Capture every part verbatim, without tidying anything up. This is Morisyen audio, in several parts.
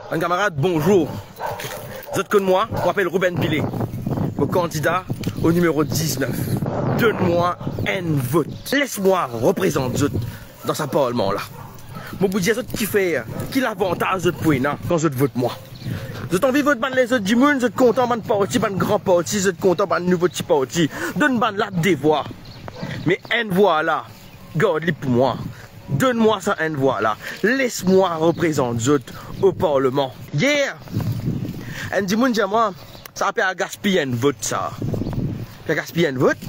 Bann kamarad, bonzour. Zot konn mwa, mo apel Ruben Pillay. Mo kandida o nimero diznef. Donn mwa enn vot. Les mwa reprezant zot dan sa parlman la. Mo pou dir zot kifer, ki lavantaz zot pou ena kan zot vot mwa. Zot anvi vot bann lezot dimoun, zot kontan bann parti, bann gran parti, zot kontan bann nouvo ti parti. Donn bann la de vwa. Me enn vwa la, gard li pou mwa. Donn mwa sa enn vwa la. Les mwa reprezant zot o parlman. Yer, enn dimoun dir mwa, sa pe al gaspiy enn vot sa. Pe al gaspiy enn vot?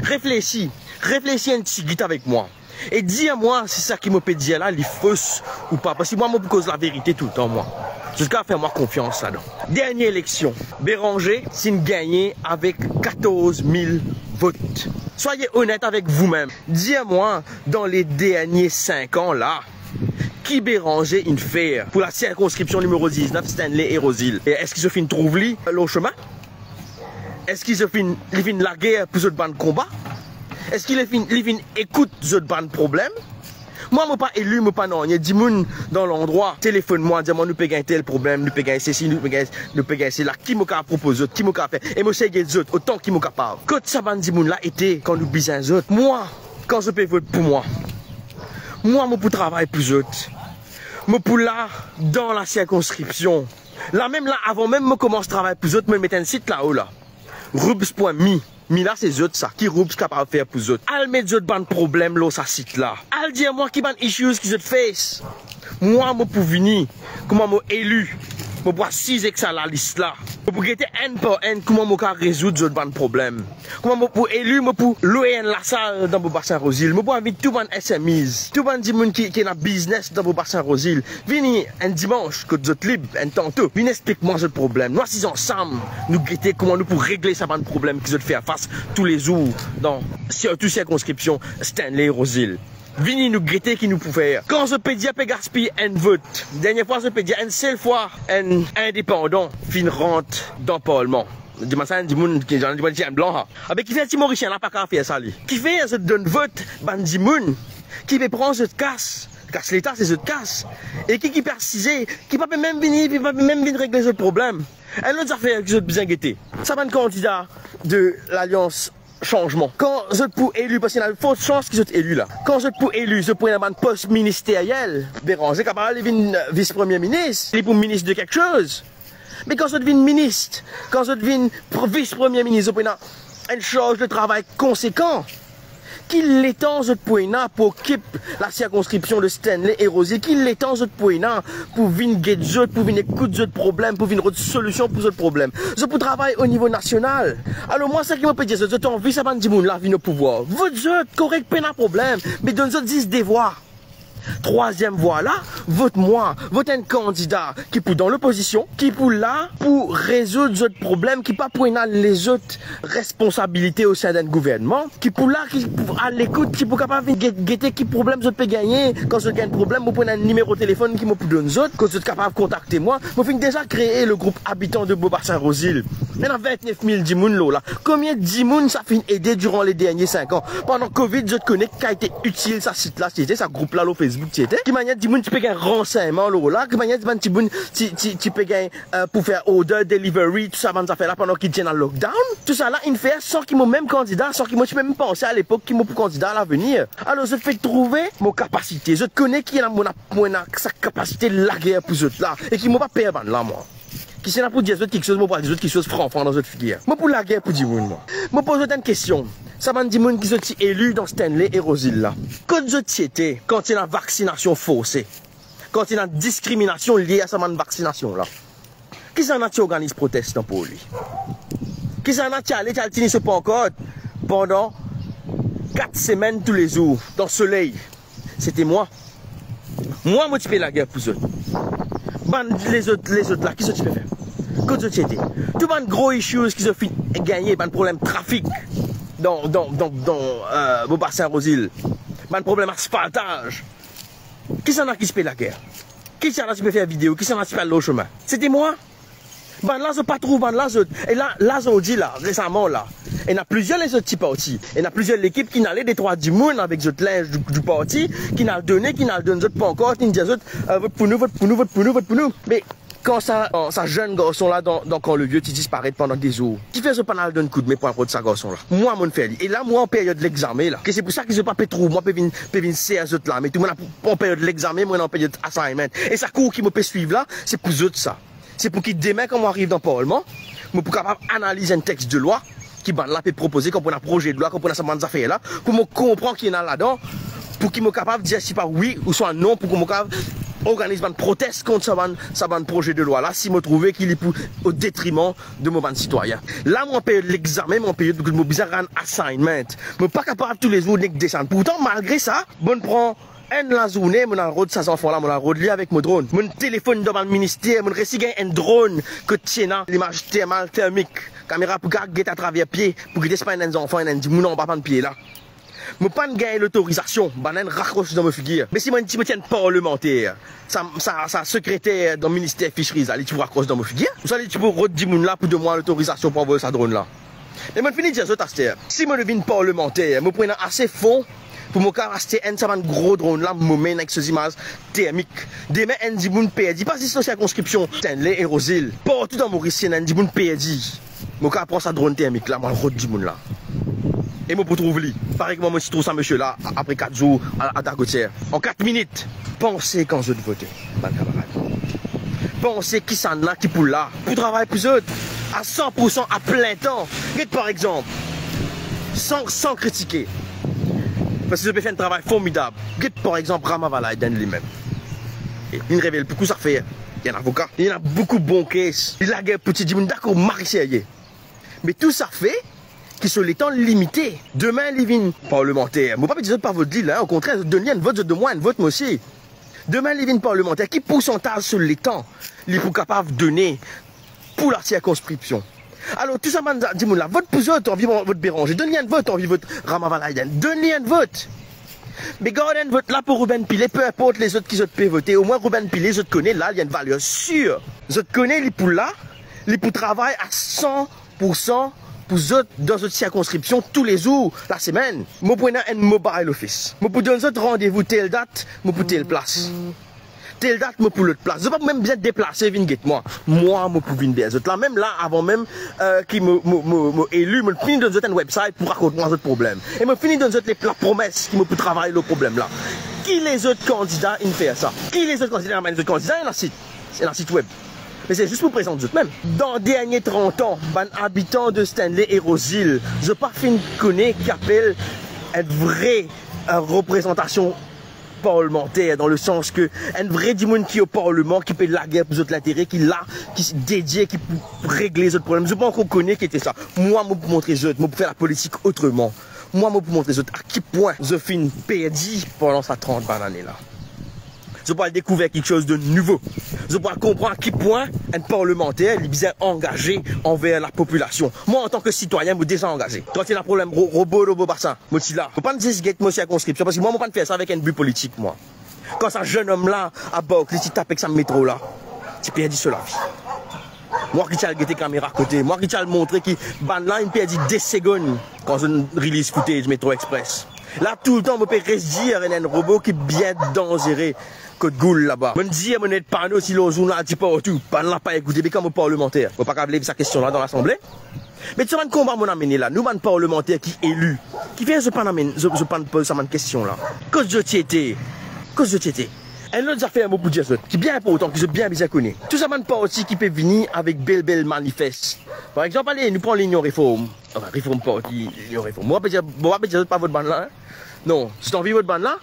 Reflesi. Reflesi enn tigit avek mwa. E dir mwa si sa ki mo pe dir la, li fos ou pa. Parski mwa, mo pou koz laverite toultan, mwa. Zot kapav fer mwa konfians ladan. Dernie eleksion, Béranger ti'nn gagne avek katorz mil vot. Swaye onet avek voumem. Dir mwa, dan le dernie sink an la, ki Béranger inn fer pou la sirkonskripsion nimero diznef, Stanley e Rose Hill? E eski zot finn trouv li lor sime? Eski zot finn, li finn lager pou zot bann konba? Eski li finn, li finn ekout zot bann problem? Mwa, mo pa eli, mo pa nanye. Dimoun dan landrwa telefonn mwa, dir mwa, nou pe gagn tel problem, nou pe gagn sesi, nou pe gagn, nou pe gagn sela. Ki mo kapav propoz zot? Ki mo kapav fer? E mo sey ed zot otan ki mo kapav. Kot sa bann dimoun la ete kan nou bizin zot? Mwa, kan zot pe vot pou mwa, mwa, mo pou travay pou zot. Mo pou la dan la sirkonskripsion. Lamem la, avan mem mo koumans travay pou zot, mo met enn sit lao la, rubz pwin mi. Mi la, se zot sa, ki rubz kapav fer pou zot. Al met zot bann problem lor sa sit la. Al dir mwa ki bann issues ki zot face. Mwa, mo pou vini, kouma mo eli, mo pou asiz ek sa lalis la. Mo pou gete enn par enn kouma mo kapav rezoud zot bann problem. Kouma mo pou eli, mo pou lwe enn lasal dan Boba Saint Rose Hill. Mo pou invit tou bann S M Es, tou bann dimoun ki, ki ena biznes dan Boba Saint Rose Hill. Vini enn dimans kot zot lib, enn tanto. Vinn explik mwa zot problem. Nou asiz ansam, nou gete kouma nou pou regle sa bann problem ki zot fer fas toulezour dan sirtou sirkonskripsion Stanley Rose Hill. Vini, nou gete ki nou pou fer. Kan zot pe dir pe gaspiy enn vot, dernie fwa zot pe dir enn sel fwa enn indepandan finn rant dan parlman. Dimann sa, enn dimoun ki, enn dimoun ki enn blan, ha. Abe, kifer ti Morisien la pa kapav fer sa, li? Kifer zot donn vot bann dimoun ki pe pran zot kas, kas Leta, se zot kas, e ki, ki pe asize, ki pa pe mem vini, ki pa pe mem vinn regle zot problem? Enn lot zafer ki zot bizin gete, sa bann kandida de Lalians Sanzman, kan zot pou eli, parski ena for sans ki zot eli la, kan zot pou eli, zot pou ena bann pos ministeryel. Béranger kapav li vinn, euh, vis premie minis, li pou minis de kiksoz. Me kan zot vinn minis, kan zot vinn pr-, vis premie minis, zot pou ena enn sarz de travay konsekan. Ki letan zot pou ena pou okip la sirkonskripsion de Stanley e Rose Hill? Ki letan zot pou ena pou vinn get zot, pou vinn ekout zot problem, pou vinn rod solision pou zot problem? Zot pou travay o nivo nasional. Alor mwa, sa ki mo pe dir zot, zot anvi sa bann dimoun la vinn o pouvwar, vot zot, korek, pena problem, me donn zot zis de vwa. Trwaziem vwa la, vot mwa, vot enn kandida ki pou dan lopozision, ki pou la pou rezoud zot problem, ki pa pou ena lezot responsabilite osin d'enn gouvernman, ki pou la, ki pou al lekout, ki pou kapav vinn get-, gete ki problem zot pe gagne. Kan zot gagn problem, mo pou ena enn nimero telefonn ki mo pou donn zot, kot zot kapav kontakte mwa. Mo finn deza kree le group Habitants de Beaubassin Rose Hill. Ena vintnef mil dimoun lor la. Konbien dimoun sa finn ede diran le dernie sink an? Pandan Covid, zot kone ki kalite itil sa sit la ti ete, sa group la lor Facebook ti ete. Ki manier dimoun ti pe gagn ransegnman lor la, ki manier bann dimoun ti, ti, ti pe gagn, euh, pou fer order, delivery, tou sa bann zafer la pandan ki ti ena lockdown. Tou sa la inn fer san ki mo mem kandida, san ki mo ti mem panse alepok ki mo pou kandida alavenir. Alor zot pe trouve mo kapasite, zot kone ki ena mo, mo ena sa kapasite lager pou zot la, e ki mo pa per bann la mwa. Ki si ena pou dir zot kiksoz, mo pou al dir zot kiksoz fran fran dan zot figir. Mo pou lager pou dimoun mwa. Mo poz zot enn kestion. Sa bann dimoun ki zot ti eli dan Stanley e Rose Hill la, kot zot ti ete kan ti ena vaksinasion forse, kan ti ena diskriminasion lie a sa bann vaksinasion la? Kisannla ti organiz protes dan Porli? Kisannla ti ale, ti al tini so pankart pandan kat semenn toulezour dan soley? Se ti mwa. Mwa, mo ti pe lager pou zot. Bann lezot, lezot la, ki zot ti pe fer? Kot zot ti ete? Tou bann gro issues ki zot finn gagne, bann problem trafik dan, dan, dan, dan, euh, Beaubassin Rose Hill, bann problem asfaltaz. Kisannla ki ti pe lager? Kisannla ti pe fer video? Kisannla ti pe al lor sime? Se ti mwa. Bann la zot pa trouv bann la zot. E la, la zordi la, resaman la, ena plizier lezot ti parti, ena plizier lekip ki'nn ale, detrwa dimoun avek zot linz di, di parti, ki'nn al done, ki'nn al donn zot pankart, ki'nn dir zot, euh, vot pou nou, vot pou nou, vot pou nou, vot pou nou. Me Kan sa, sa zenn garson la dan, dan Kan Levie ti disparet pandan de zour, kifer zot pa'nn al donn koudme pou al rod sa garson la? Mwa, mo'nn fer li. E la, mwa an peryod legzame la. Ke se pou sa ki zot pa pe trouv mwa pe vinn, pe vinn ser zot lame. Tou mo'nn an peryod legzame, mo'nn an peryod assignment. E sa kour ki mo pe swiv la, se pou zot sa. Se pou ki demin, kan mo ariv dan parlman, mo pou kapav analiz enn text de lwa ki bann la pe propoze, kan pou ena proze de lwa, kan pou ena sa bann zafer la, pou mo konpran ki ena ladan, pou ki mo kapav dir swa wi ouswa non, pou ki mo kapav organiz bann protes kont sa bann, sa bann proze de lwa la, si mo trouve ki li pou o detriman de mo bann sitwayin. La, mo an peryod legzame, mo an peryod kot mo bizin rann assignment. Mo pa kapav toulezour nek desann. Pourtan, malgre sa, mo'nn pran enn lazourne, mo'nn al rod sa zanfan la, mo'nn al rod li avek mo dronn. Mo'nn telefonn dan bann minister, mo'nn resi gagn enn dronn kot ti ena limaz termal, termik. Kamera pou kapav get atraver pie, pou gete si pa ena enn zanfan, ena enn dimoun anba bann pie la. Mo pa'nn gagn lotorizasion, bann la inn rakros dan mo figir. Me si mo'nn ti, mo ti enn parlemanter, sa, sa, sa sekreter dan minister Fisheries la, li ti pou rakros dan mo figir? Ouswa li ti pou rod dimoun la pou donn mwa lotorizasion pou anvoy sa dronn la? Me mo'nn fini dir zot aster, si mo vinn parlemanter, mo pou ena ase fon pou mo kapav aste enn sa bann gro dronn la, mo amenn avek so zimaz termik. Demin, enn dimoun perdi, pa zis dan sirkonskripsion Stanley e Rosehill, partou dan Moris, si ena enn dimoun perdi, mo kapav pran sa dronn termik la, mo al rod dimoun la. E mo pou trouv li. Parey kouma mo ti trouv sa misie la, a-, apre kat zour, a, a Dagotière. An kat minit. Panse kan zot vote, bann kamarad. Panse kisannla ki pou la, pou travay pou zot, a san pour san, a plin tan. Get par exanp, san, san kritike, parski zot pe fer enn travay formidab. Get par exanp, Rama Valaydhen limem. E, li'nn revel boukou zafer. Li enn avoka. Li ena boukou bon case. Li lager pou ti dimoun, dakor, mari serye. Me tou sa fer ki so letan limite. Demin, li vinn parlemanter. Mo pa pe dir zot pa vot li la, okontrer, zot donn li enn vot, zot donn mwa enn vot, mwa osi. Demin, li vinn parlemanter, ki poursantaz so letan li pou kapav done pou lasirkonskripsion? Alor, tou sa bann dimoun la, vot pou zot, anvi vot Bérenger, donn li enn vot, anvi vot Rama Valaydhen, donn li enn vot. Me gard enn vot la pou Reuben Pillay, pe inport lezot ki zot pe vote, omwin Reuben Pillay, zot kone la, li enn valer sir. Zot kone li pou la, li pou travay a san pour san pou zot dan zot sirkonskripsion toulezour, lasemenn. Mo pou ena enn mobile office. Mo pou donn zot randevou tel dat, mo pou tel plas. Tel dat, mo pou lot plas. Zot pa pou mem bizin deplase vinn get mwa. Mwa, mo pou vinn ver zot la. Mem la, avan mem, eh, ki mo, mo, mo, mo eli, mo fini donn zot enn website pou rakont mwa zot problem. E mo fini donn zot le, lapromes ki mo pou travay lor problem la. Ki lezot kandida inn fer sa? Ki lezot kandida, ena bann lezot kandida, ena sit, ena sit web. Me se zis pou prezant zot mem. Dan dernie trant an, bann abitan de Stanley e Rosehill, zot pa finn kone ki apel enn vre, eh, reprezantasion parlemanter, dan lesans ke enn vre dimoun ki o parleman, ki pe lager pou zot lintere, ki la, ki dedie, ki pou regle zot problem. Zot pa ankor kone ki ete sa. Mwa, mo pou montre zot, mo pou fer lapolitik otreman. Mwa, mo pou montre zot a ki pwin zot finn perdi pandan sa trant bann ane la. Zot pou al dekouver kiksoz de nouvo. Zot pou al konpran a ki pwin enn parlemanter, li bizin angaze anver lapopilasion. Mwa, antan ke sitwayin, mo deza angaze. Kan ti ena problem ro-, robo, robo basin, mo ti la. Mo pa'nn zis get mo sirkonskripsion, parski mwa, mo pa'nn fer sa avek enn bi politik, mwa. Kan sa zennom la, a Barclay, ti tap ek sa metro la, ti perdi so lavi. Mwa ki ti al gete kamera kote, mwa ki ti al montre ki bann la inn perdi de segonn kan zot inn release footage Metro Express. La, toultan, mo pe res dir, ena enn robo ki bien danzere kot Goul laba. Mo'nn dir, mo'nn met pano si lor zournal dipartou. Bann la pa ekoute, be kan mo parlemanter, mo pa kapav lev sa kestion la dan Lasanble? Me tou sa bann konba mo'nn amene la, nou bann parlemanter ki eli, kifer zot pa'nn amenn, zot, zot pa'nn poz sa bann kestion la? Kot zot ti ete? Kot zot ti ete? Enn lot zafer mo pou dir zot, ki bien inportan, ki zot bien bizin kone. Tou sa bann parti ki pe vini avek bel, bel manifes. Par exanp, ale, nou pran Linion Reform. Anfin, Reform Party, Linion Reform. Mo pa pe dir, mo pa pe dir zot pa vot bann la, en. Non, si zot anvi vot bann la,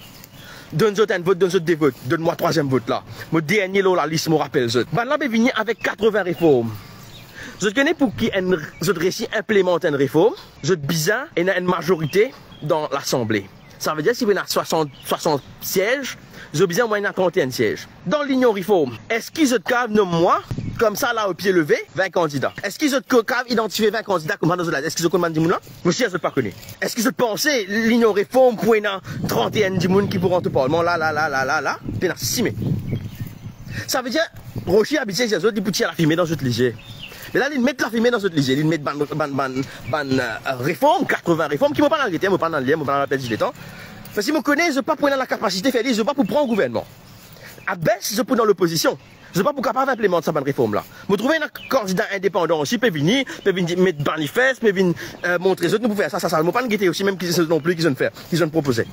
donn zot enn vot, donn zot de vot, donn mwa trwaziem vot la. Mo dernie lor lalis, mo rapel zot. Bann la pe vini avek katrevin reform. Zot kone pou ki enn, zot resi inplimant enn reform? Zot bizin ena enn mazorite dan Lasanble. Savedir si pou ena swasant, swasant siez, zot bizin omwin ena trant-e-enn siez. Dan Linion Reform, eski zot kapav nom mwa koumsa la o pie leve, vin kandida? Eski zot ko-, kapav idantifie vin kandida koumsa dan zot la? Eski zot konn bann dimoun la? Mo sir zot pa kone. Eski zot panse Linion Reform pou ena trant-e-enn dimoun ki pou rant o parlman la, la, la, la, la, la? Pena sime. Savedir, Rocher abitie dir zot li pou tir lafime dan zot lizie. Me la, li met lafime dan zot lizie, li met bann, bann, bann, bann, eh, reform, katrevin reform, ki mo pa'nn al gete, mo pa'nn al lir, mo pa'nn al perdi letan. Parski mo kone zot pa pou ena lakapasite fer li, zot pa pou pran gouvernman. Abes, zot pou dan lopozision. Zot pa pou kapav inplimant sa bann reform la. Mo trouve ena kandida indepandan osi pe vini, pe vinn met manifes, pe vinn, eh, montre zot nou pou fer sa, sa, sa. Mo pa'nn gete osi mem ki zot non pli ki zot fer, ki zot propoze.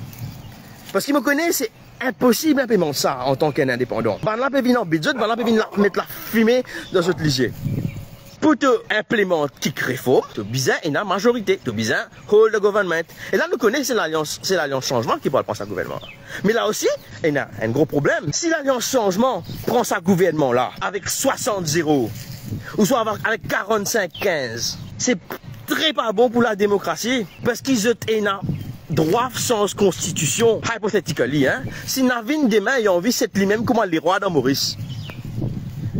Parski mo kone se inposib inplimant sa antan ki enn indepandan. Bannla pe vinn anbet zot, bannla pe vinn la, met lafime dan zot lizie. Pou to inplimant kik reform, to bizin ena mazorite, to bizin hold the government. E la nou kone se Lalians, se Lalians Sanzman ki pou al pran sa gouvernman la. Me la osi, ena enn gro problem. Si Lalians Sanzman pran sa gouvernman la avek swasant zero, ouswa avek, avek karannsink kinz, se tre pa bon pou lademokrasi, parski zot ena drwa sanz konstitision, hypothetically, hein. Si Navin demin li anvi set limem kouma lerwa dan Moris,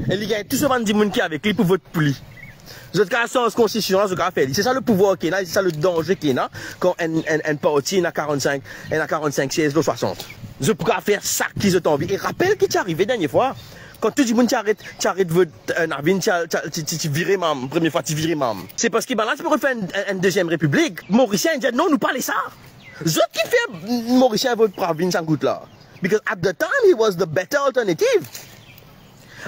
e li gagn tou so bann dimoun ki avek li pou vot pou li, zot kapav sanz konstitision la, zot kapav fer li. Se sa lepouvwar ki ena, se sa ledanze ki ena kan enn, enn, enn parti ena karannsink, ena karannsink siez lor swasant. Zot pou kapav fer sa ki zot anvi. E rapel ki ti arive dernie fwa, kan tou dimoun ti aret, ti aret vot, eh, Navin ti, ti, ti, ti, ti vire mam, premie fwa ti vire mam. Se parski bannla ti pe fer enn, enn, enn deziem repiblik. Morisien inn dir non, nou pa le sa. Zot ki fer Morisien vot Pravin sa kout la. Because at the time, he was the better alternative.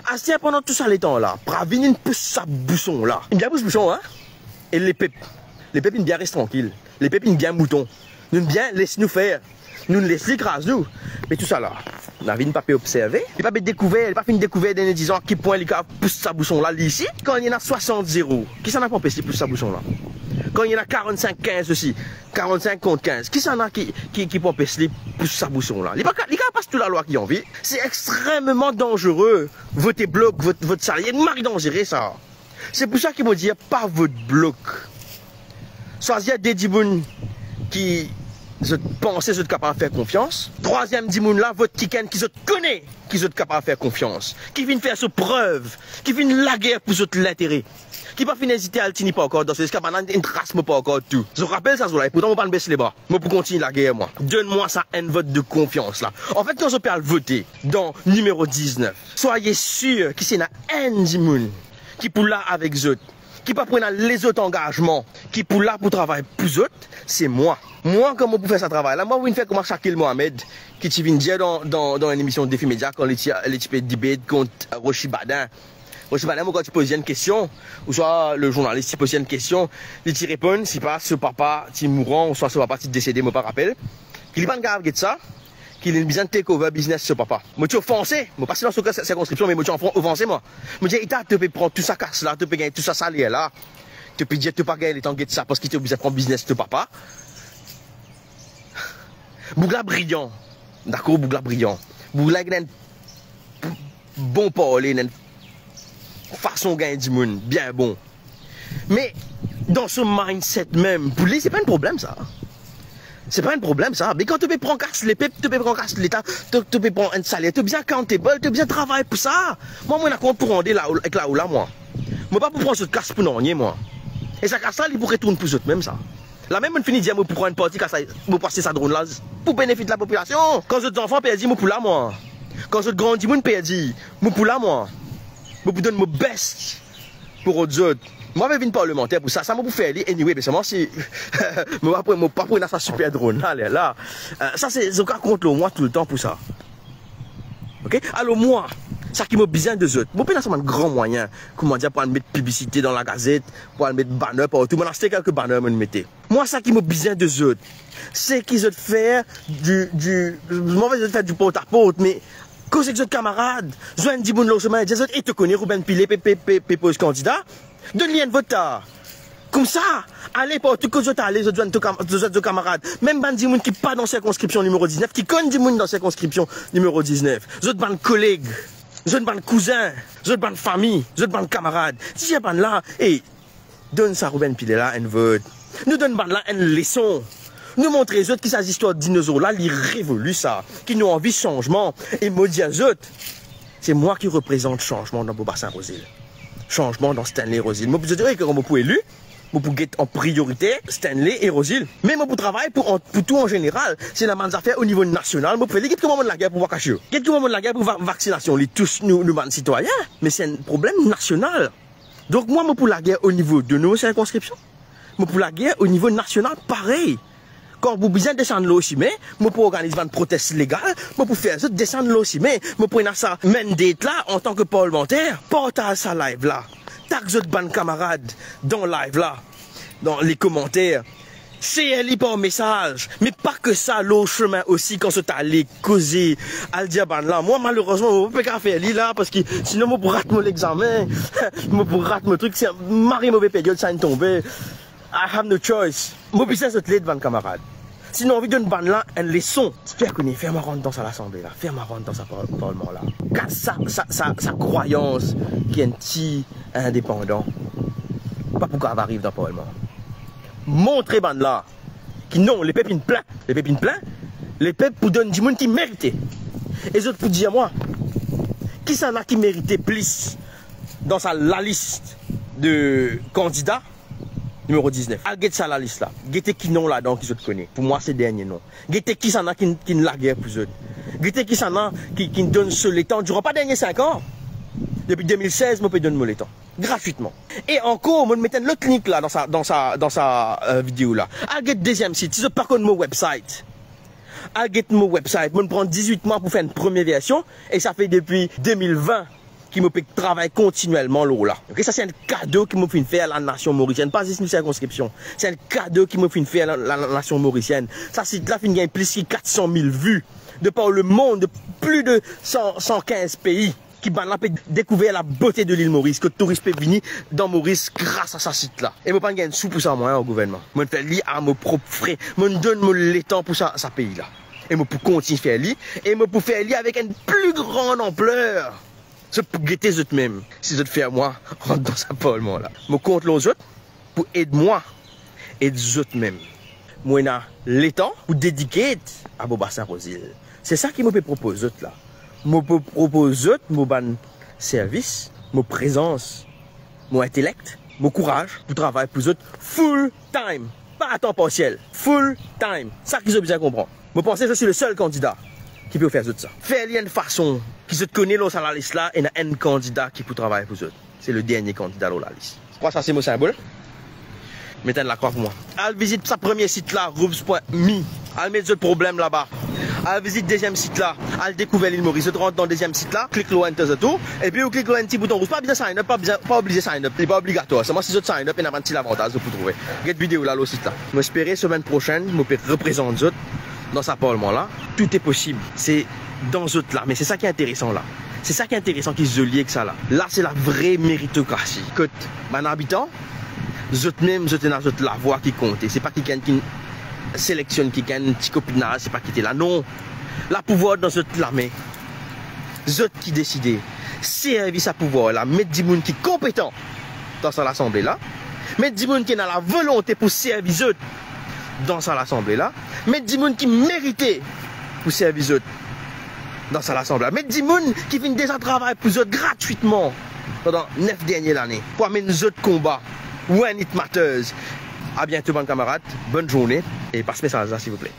Aster pandan tou sa letan la, Pravin inn pous sa bouson la. Inn bien pous bouson, hein? E lepep, lepep inn bien res trankil. Lepep inn bien mouton. Nou'nn bien les nou fer. Nou'nn les li kraz nou. Me tou sa la, Navin pa pe observe. Li pa pe dekouver, li pa finn dekouver dan dizan ki pwin li kapav pous sa bouson la, li isi. Kan li ena swasant zero, kisannla pou anpes li pous sa bouson la? Kan li ena karannsink kinz osi, karannsink kont kinz, kisannla ki, ki, ki pou anpes li pous sa bouson la? Li pa ka, li kapav pas tou lalwa ki anvi. Se extrememan danzere vote blok, vot, vot sa. Li mari danzere sa. Se pou sa ki mo dir pa vot blok. Swazir de dimoun ki zot panse zot kapav fer konfians. Trwaziem dimoun la, vot kikenn ki zot kone ki zot kapav fer konfians, ki finn fer so prev, ki finn lager pou zot lintere, ki pa finn ezite al tini pankart dan so les, ki bann-la inn tras mo pankart tou. Zot rapel sa zour la, e pourtan mo pa'nn bes lebra. Mo pou kontign lager mwa. Donn mwa sa enn vot de konfians la. Anfet, kan zot pe al vote dan nimero diznef, swaye sir ki si ena enn dimoun ki pou la avek zot, ki pa pou ena lezot angazman, ki pou la pou travay pou zot, se mwa. Mwa, kan mo pou fer sa travay la, mwa pou vinn fer kouma Shakil Mohamed, ki ti vinn dir dan, dan, dan enn emision Defi Media, kan li ti, li ti pe debate kont, eh, Rochi Badin. Rochi Badin, mo krwar ti poz li enn kestion, ouswa le zournalis ti poz li enn kestion, li ti reponn, sipa so papa ti mouran, ouswa so papa ti desede, mo pa rapel, ki li pa'nn kapav get sa, ki li bizin take over biznes so papa. Mo ti ofanse, mo pa si dan so sirkonskripsion, me mo ti ofanse mwa. Mo dir, eta, to pe pran tou sa kas la, to pe gagn tou sa saler la, to pe dir to pa gagn letan get sa parski to bizin pran biznes to papa. Boug la briyan, dakor, boug la briyan. Boug la ena enn bon parle, ena enn fason gagn dimoun, bien bon. Me dan so mindset mem, pou li, se pa enn problem sa. Se pa enn problem sa. Me kan to pe pran kas lepep, to pe pran kas Leta, to, to pe pran enn saler, to bizin accountable, to bizin travay pou sa. Mwa, mo ena kont pou rande la, ek la ou la, mwa. Mo pa pou pran zot kas pou nanye, mwa. E sa kas la, li pou retourn pou zot mem sa. La mem, mo fini dir, mo pou pran enn parti kas la, mo pou aste sa dronn la pou benefit lapopilasion. Kan zot zanfan perdi, mo pou la, mwa. Kan zot gran dimoun perdi, mo pou la, mwa. Mo pou donn mo best pou rod zot. Mo pa pe vinn parlemanter pou sa, sa mo pou fer li anyway, me selman si mo pa pou, mo pa pou ena sa siper dronn la, lerla. Eh, sa se, zot kapav kont lor mwa toultan pou sa. Ok? Alor mwa, sa ki mo bizin de zot, mo pena sa bann gran mwayin, koumadir, pou al met piblisite dan lagazet, pou al met banner partou. Mo'nn aste kelke banner, mo'nn mete. Mwa, sa ki mo bizin de zot, se ki zot fer di, di, mo pa dir zot fer di port a port, me koze ek zot kamarad, zwenn dimoun lor semin, dir zot, "E, to kone Ruben Pillay pe, pe, pe, pe poz kandida? Donn li enn vot, ta." Koumsa, ale partou kot zot ale, zot zwenn to kam-, zot, zot kamarad. Mem bann dimoun ki pa dan sirkonskripsion nimero diznef, ki konn dimoun dan sirkonskripsion nimero diznef, zot bann koleg, zot bann kouzin, zot bann fami, zot bann kamarad, dir bannla, "E, donn sa Ruben Pillay la enn vot. Nou donn bannla enn leson. Nou montre zot ki sa zistwar dinozor la, li revoli sa, ki nou anvi sanzman." E mo dir zot, se mwa ki reprezant sanzman dan Bourg-Bassin Roezil. Sanzman dan Stanley Roezil. Mo pou dir zot, wi, kan mo pou eli, mo pou get an priyorite Stanley e Roezil. Me mo pou travay pou an, pou tou an zeneral. Se ena bann zafer o nivo nasional, mo pou fer li. Get kouma mo lager pou vakasio. Get kouma mo lager pou va-, vaksinasion, li tous nou, nou bann sitwayin. Me se enn problem nasional. Donk mwa, mo pou lager o nivo de nou sirkonskripsion. Mo pou lager o nivo nasional parey. Kan pou bizin desann lor sime, mo pou organiz bann protes legal, mo pou fer zot desann lor sime, mo pou ena sa mandate la antan ki parlmanter. Partaz sa live la, tag zot bann kamarad dan live la, dan le komanter. Share li par mesaz, me pa ki sa, lor sime osi, kan zot ale koze, al dir bann la. Mwa, malerezman, mo pa pe kapav fer li la, parski sinon mo pou rat mo legzame, mo pou rat mo trik, se mari move peryod sa inn tonbe. I have no choice. Mo bizin zot led, bann kamarad. Si nou anvi donn bann la enn leson, fer kone, fer mwa rant dan sa lasanble la, fer mwa rant dan sa par-, parlman la. Kas sa, sa, sa, sa krwayans ki enn ti indepandan pa pou kapav ariv dan parlman. Montre bann la ki non, lepep inn plin, lepep inn plin, lepep pou donn dimoun ki merite. E zot pou dir mwa, kisannla ki merite plis dan sa lalis de kandida nimero diznef. Al get sa lalis la. Gete ki non ladan ki zot kone. Pou mwa, se dernie non. Gete kisannla ki, ki lager pou zot. Gete kisannla ki, ki donn so letan diran, pa dernie sink an. Depi de mil sez, mo pe donn mo letan. Gratwitman. E ankor, mo met enn lot link la dan sa, dan sa, dan sa, euh, video la. Al get deziem sit. Si zot pa konn mo website, al get mo website. Mo pran dizwit mwa pou fer enn premie version. E sa fer depi de mil vin ki mo pe travay kontinielman lor la. Ok, sa se enn kado ki mo finn fer lanasion morisienn, pa zis nou sirkonskripsion. Se enn kado ki mo finn fer la, la, lanasion morisienn. Sa sit la finn gagn plis ki kat san mil vi de par lemond, de pli de san, san kinz pei, ki bann la pe dekouver labote de lil Moris, kot touris pe vini dan Moris gras a sa sit la. E mo pa'nn gagn sou pou sa mwa, an gouvernman. Mo'nn fer li a mo prop fre. Mo'nn donn mo letan pou sa, sa pei la. E mo pou kontign fer li, e mo pou fer li avek enn pli gran anpler. Zot pou gete zotmem si zot fer mwa rant dan sa parlman la. Mo kont lor zot pou ed mwa ed zotmem. Mo ena letan pou dedike a Bourbasin Rouzil. Se sa ki mo pe propoz zot la. Mo pe propoz zot mo bann servis, mo prezans, mo intelek, mo kouraz pou travay pou zot full time. Pa a tan parsiel, full time. Sa ki zot bizin konpran. Mo panse zot se le sel kandida ki pe fer zot sa. Fer li enn fason ki zot kone lor sa lalis la, ena enn kandida ki pou travay pou zot. Se le dernie kandida lor lalis. Krwa sa se mo sinbol. Met enn lakrwa pou mwa. Al vizit sa premie sit la, roobs pwin mi. Al met zot problem laba. Al vizit deziem sit la. Al dekouver lil Moris. Zot rant dan deziem sit la, klik lor enter zot tou, epi ou klik lor enn ti bouton rouz. Pa bizin sign up, pa bizin, pa oblize sign up. Li pa obligatwar. Selman si zot sign up, ena bann ti lavantaz zot pou trouve. Get video la lor sit la. Mo espere semenn prosenn mo pe reprezant zot dan sa parlman la. Tout est possible. Se dan zot lame. Se sa ki interesan la. Se sa ki interesan, ki zoli ek sa la. La se la vre meritokrasi. Kot bann abitan, zotmem, zot ena zot lavwa ki konte. Se pa kikenn ki seleksionn kikenn, ti kopinaz, se pa ki te la. Non. Lapouvwar dan zot lame. Zot ki deside. Servi sa pouvwar la. Met dimoun ki konpetan dan sa lasanble la. Met dimoun ki ena lavolonte pou servi zot dan sa lasanble la. Met dimoun ki merite pou servi zot dan sa lasanble la. Met dimoun ki finn deza travay pou zot gratwitman pandan nef dernie lane pou amenn zot konba. When it matters. A biento bann kamarad, bonn zourne e pas mesaz la silvouple.